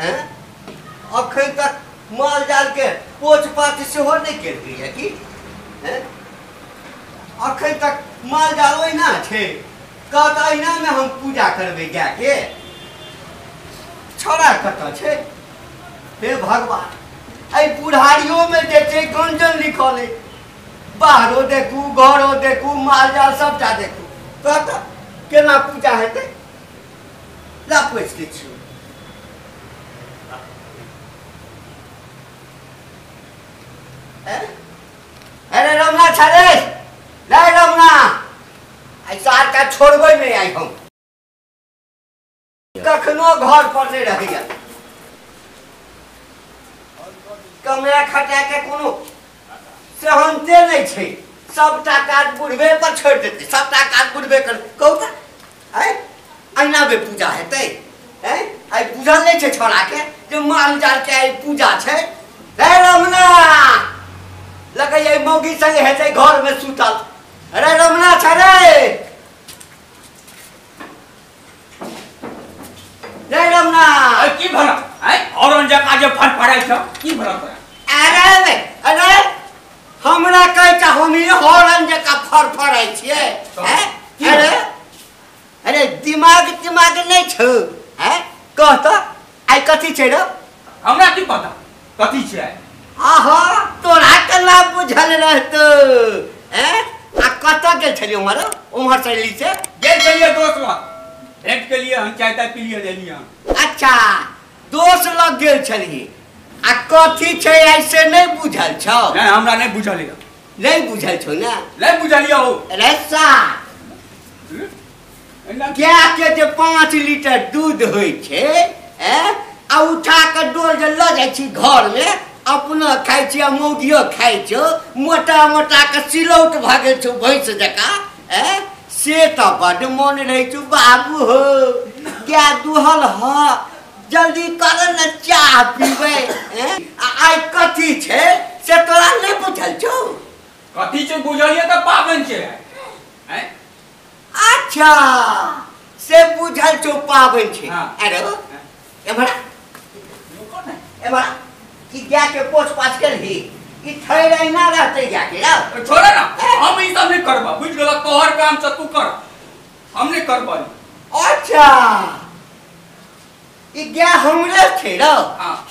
हैं अखन तक माल जाल के पोछ पाछ सेहो नहि केलकै की हैं अखन तक माल जाल ओहिना छै कहत अहिना में हम पूजा करबै गाय के छोड़ा कतऽ छै हे भगवान एहि बुढ़ारियो में जे छै गंजन लिखल है बाहरो देखू घरो देखू माल जाल सबटा देखू कहत केना पूजा हेतै ला पोछि दै छियौ अरे रमना छे रे रमना आई सार का छोड़बै नहीं आई हम कखनो घर पर नहीं रहैया कमरा खटा के कोनो सहनते नहीं छै सबटा काज बुढ़बे पर छोड़ देतै सबटा काज बुढ़बे कर कहू त आइ अहिना बे पूजा हेतै हैं आइ बुझल नहीं छै छोड़ा के जे माल जाल के आइ पूजा छै रे रमना लगैया मौगी संगे हेतै घर में सुतल अरे रमना छ रे रे रमना की भला आइ औरन जका जे फड़फड़ाइ छ की भला तोरा अरे अरे हमरा कहै छ हम ही हॉर्न जका फड़फड़ाइ छियै हैं अरे अरे दिमाग दिमाग नहीं छौ हैं कह त आइ कथी छै रे हमरा की पता कथी छै आहा तोरा केना बुझल रहतौ हैं आ कतऽ गेल छलियै उम्हर उम्हर से अयली से गेल छलियै दोस्त लग भेंट के लिए हम चाय ताय पी लिए लेलियै हम अच्छा दोस्त लग गेल छलियै आ कथी छै ऐसे नहीं बुझल छौ नहीं हमरा नहीं बुझल यऽ नहीं बुझल छौ ना नहीं बुझल यऽ हो अरे सा गाय के जे 5 लीटर दूध होइ छै हैं आ उठा के डोल जे लऽ जाइ छी घर में अपना खाइ छी आ मौगियो खाइ छौ मोटा मोटा के सिलौट भऽ गेल छौ भैंस जकाँ हैं से तऽ बड्ड मोन रहै छौ बाबू हो गाय दुहल ह जल्दी कर न चाह पीबै हैं आ आइ कथी छै से तोरा नहि बुझल छौ कथी छै बुझल यऽ तऽ पाबनि छै हैं अच्छा से बुझल छौ पाबनि छै अरे एम्हर एम्हर ई गाय के पोछ पाछ केलही ई थैर अहिना रहतै गाय के रौ छोड़ ना हम ई सब नहीं करबा बुझ गेल तोहर काम छ तू कर हम नहीं करबा अच्छा ई गाय हमरे छै रौ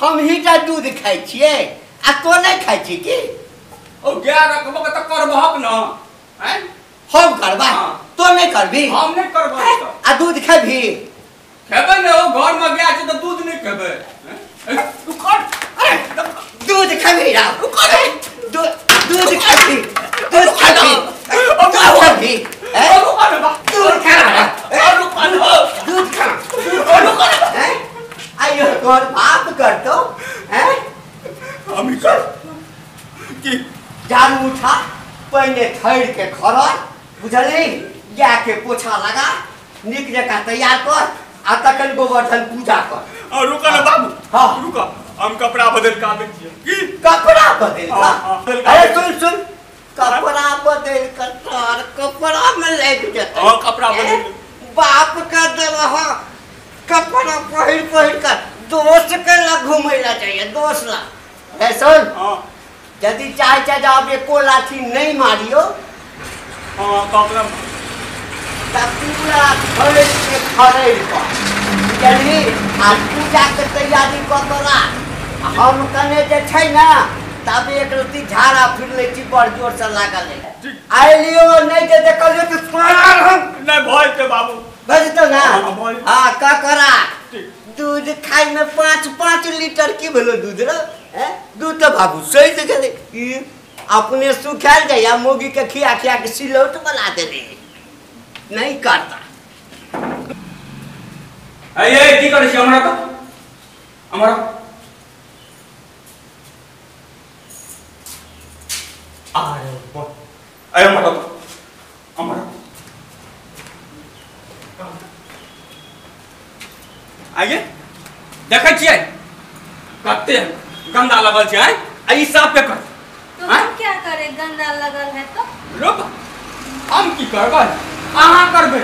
हम ही टा दूध खाइ छियै आ तो नहीं खाइ छी की ओ गाय रखबो त करबहक न हैं हम करबा तो नहीं करबी हम नहीं करबा आ दूध खेबी खेबै ने ओ घर में गाय छै त दूध नहीं खेबै तू कर दूध खेबी रा दूध खेबी दूध खेबी दूध खेबी दूध खा दूध खा आइयो तोहर बाप करतो हैं हम कर की झाड़ू उठा पहिने थैर के खरर बुझली गाय के पोछा लगा नीक जकाँ तैयार कर आ तखन गोवर्धन पूजा कर रुक ना बाबू हाँ रुक हम कपड़ा बदल के आबै छियै की कपड़ा बदल के अरे सुन सुन कपड़ा बदल के तोर कपड़ा में लागि जेतै हां कपड़ा बदल बाप का दलह कपड़ा पहिर पहिर के दोस्त के लग घुमै ला जाइए दोस्त ला ए सुन हां यदि चाहे चाहे जाब एको लाठी नहीं मारियो हां कपड़ा त पूरा खड़े के खड़े पर बुझलही आ पूजा के तैयारी कऽ के राख हम कने जे छै ना तब एक रत्ती झाड़ा फिर लै छी बड़ जोर से लागल है आइलियो नहीं जे देखलियो तऽ हम नहीं भय के बाबू भऽ जेतौ ना हाँ का करा दूध खाइ में 5 5 लीटर की भेलो दूध रे हैं दूध तऽ बाबू सहि गेलै ई अपने सुखायल जाइया मौगी के खिया खिया के सिलौट बना देने नहीं करता ए की करै छी हमरा त हमरा अरे अरे हमरा हमरा आइए देखै छियै कते गंदा लगल छै आ ई साफ के कर तो हम क्या करे गंदा लगल है तो रुक हम की करबै अहाँ करबै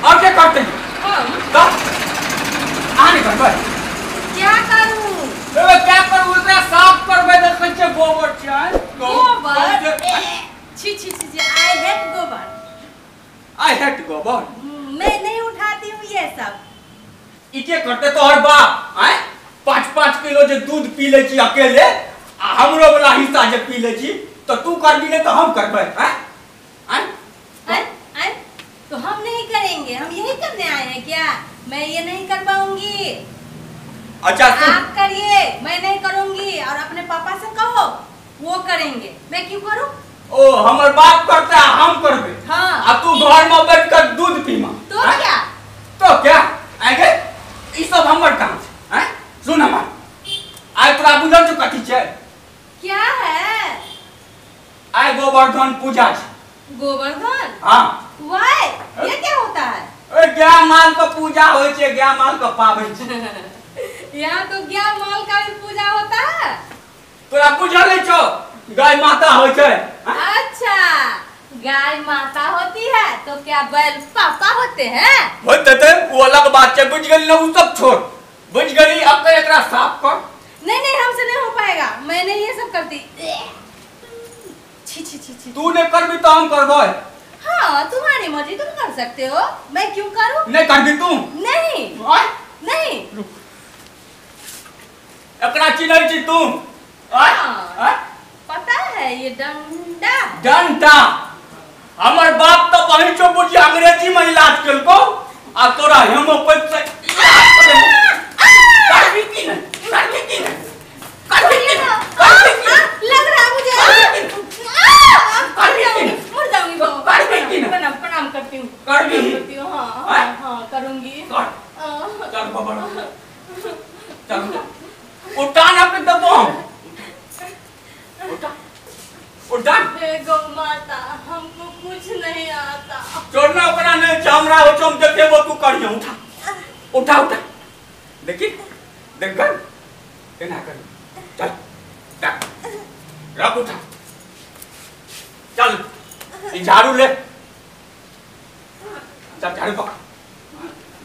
और के करतै हम त अहाँ नहीं करबै क्या करूं गोबर छै गोबर छी छी छी I hate गोबर I hate गोबर मैं नहीं उठाती हूँ ये सब ई के करते तोहर बाप आय 5-5 किलो जे दूध पी ले छी अकेले आ हमरो वाला हिस्सा जे पी ले छी तो तू करबी नहीं तो हम करबै आय आय आय तो हम नहीं करेंगे हम यही करने आए हैं क्या मैं ये नहीं कर पाऊंगी अच्छा आप करिए मैं नहीं करूंगी और अपने पापा से कहो वो करेंगे मैं क्यों करूं ओ हमर बाप करता हम करबे हां आ तू घर में बैठ कर दूध पीमा तो क्या आगे ई सब हमर काम छै हैं सुन हमर आइ तोरा बुझल छौ कथी छै क्या है आइ गोवर्धन पूजा छै गोवर्धन हां why ये क्या होता है ए गाय माल के पूजा होय छै गाय माल के पाबै छै यहाँ तो गाय माल का भी पूजा होता है तोरा बुझल नै छौ गाय माता होय छै अच्छा गाय माता होती है तो क्या बैल पापा होते हैं होते ते वो अलग बात छै बुझ गेली ना उ सब छोड़ बुझ गेली अब तो एकरा साफ कर नहीं नहीं हमसे नहीं हो पाएगा मैं नहीं ये सब करती छी छी छी छी तू नहीं करबी तो हम करबै हाँ तुम्हारी मर्जी तुम कर सकते हो मैं क्यों करूं नहीं करबी तू नहीं नहीं एकरा चिन्है छी तू हाँ पता है ये डंडा डंडा हमर बाप तो बहिचो बुझी अंग्रेजी में इलाज केलको आ तोरा हेमोपैथ से इलाज करेबो करबी की नहीं करबी की नहीं करबी की नहीं करबी की नहीं लग रहा है मुझे करबी की नहीं मर जाऊंगी बाबा करबी की नहीं प्रणाम प्रणाम करती हूँ करबी करती हूँ हां हां हां करूंगी कर चल बाबा चल उठा ना पे दबो उठा उठा हे गौ माता हमको कुछ नहीं आता छोड़ना ओकरा नहीं छै हमरा हो छै हम देखेबो तू करियो उठा उठा उठा देखी देख कर केना कर चल रख उठा चल ई झाड़ू ले चल झाड़ू पकड़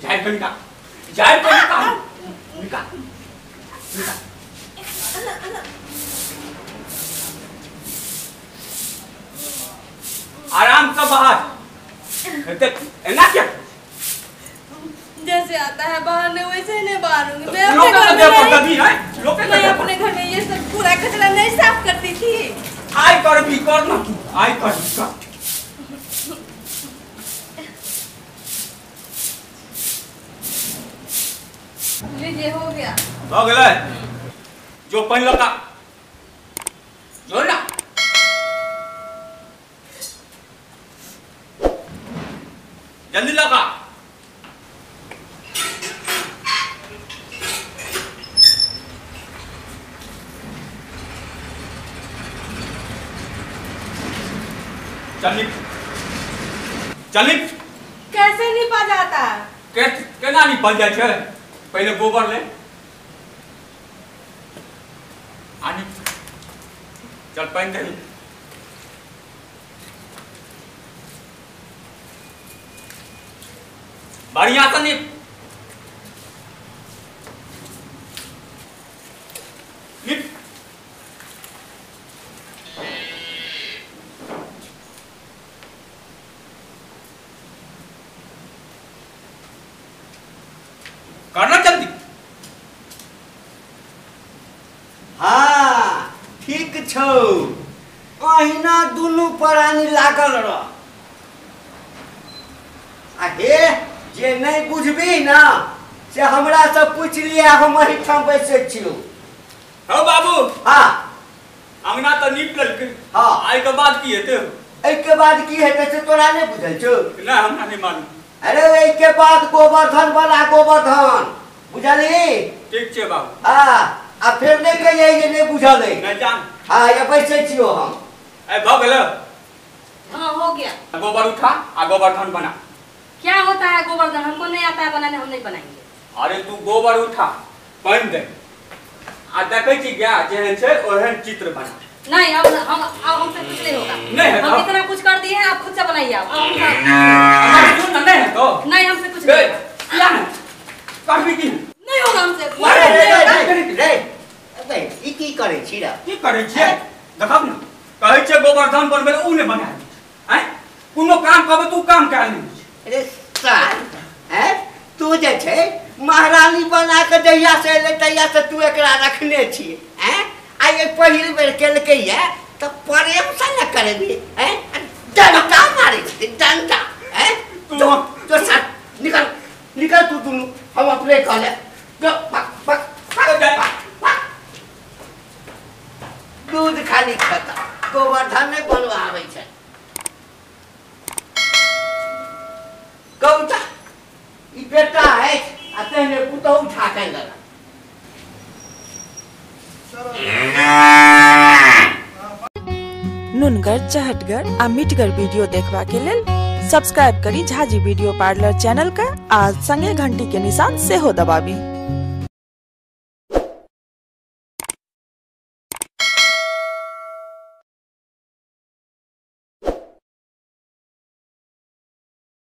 झाड़ के निकाल झाड़ के निकाल निकाल निकाल आराम से बाहर देख एना क्या जैसे आता है बाहर नहीं वैसे नहीं बाहर मैं अपने घर में नहीं मैं अपने घर में ये सब पूरा कचरा नहीं साफ करती थी आई कर भी कर ना तू आई कर कर लीजिए हो गया हो गेलै जो पानि लगा जो ना जल्दी लगा चल चल कैसे निपा जाता केना निपल जाइ छै पहले गोबर ले आनी चल पानि दे बढ़िया से निप निप करना जल्दी हाँ ठीक छौ अहिना दुनू प्राणी लागल रह आ हे जे नहीं बुझबी ना से हमरा से पूछ लिया हम एहिठाम बैसै छियौ हौ बाबू हाँ अंगना तो नीप लेलकै हाँ आइ के बाद की हेतै एहिके बाद की हेतै से तोरा नहीं बुझल छौ नहीं हमरा नहीं मालूम अरे एहिके बाद गोवर्धन वाला गोवर्धन बुझली ठीक छै बाबू हाँ आ फेर नहीं कहियै जे नहीं बुझल है नहीं जान हाँ ये बैसै छियौ हम ए भ गेलै हाँ हो गया गोबर उठा आ गोवर्धन बना क्या होता है गोवर्धन हमको नहीं आता है बनाने हम नहीं बनाएंगे अरे तू गोबर उठा पानि दे आ देखै छी गाय जेहन छै ओहन चित्र बना नहीं अब हम अब हमसे कुछ नहीं होगा नहीं है हम इतना कुछ कर दिए हैं आप खुद से बनाइए आप सुन ना नहीं है तो नहीं हमसे कुछ नहीं क्या नहीं कर भी की नहीं होगा हमसे रे रे रे अबे ई की की करै छी रे? की करै छियै? देखब ने, कहै छियै गोवर्धन बनबै उ नै बना दै छै। आँय, कोनो काम कहबै तऽ उ काम कए नै छै। अरे साल, हैं तू जे छै महारानी बना के जहिया से एलै तहिया से तू एकरा रखने छी। हैं आइ पहिल बेर केलकै ये तऽ प्रेम से न करेबी। हैं डंडा मारै छै डंडा। हैं तो साथ निकल निकल तू दुनू, हम अपने कहले दूध खाली खाता गोवर्धन नहीं बनवाबै छै। कौता ई बेटा है आ तेहने पुतहु उठा के लेलक। नुनगर चहटगर आ मिठगर वीडियो देखबा के लेल सब्सक्राइब करी झाजी वीडियो पार्लर चैनल का आ संगे घंटी के निशान सेहो दबाबी।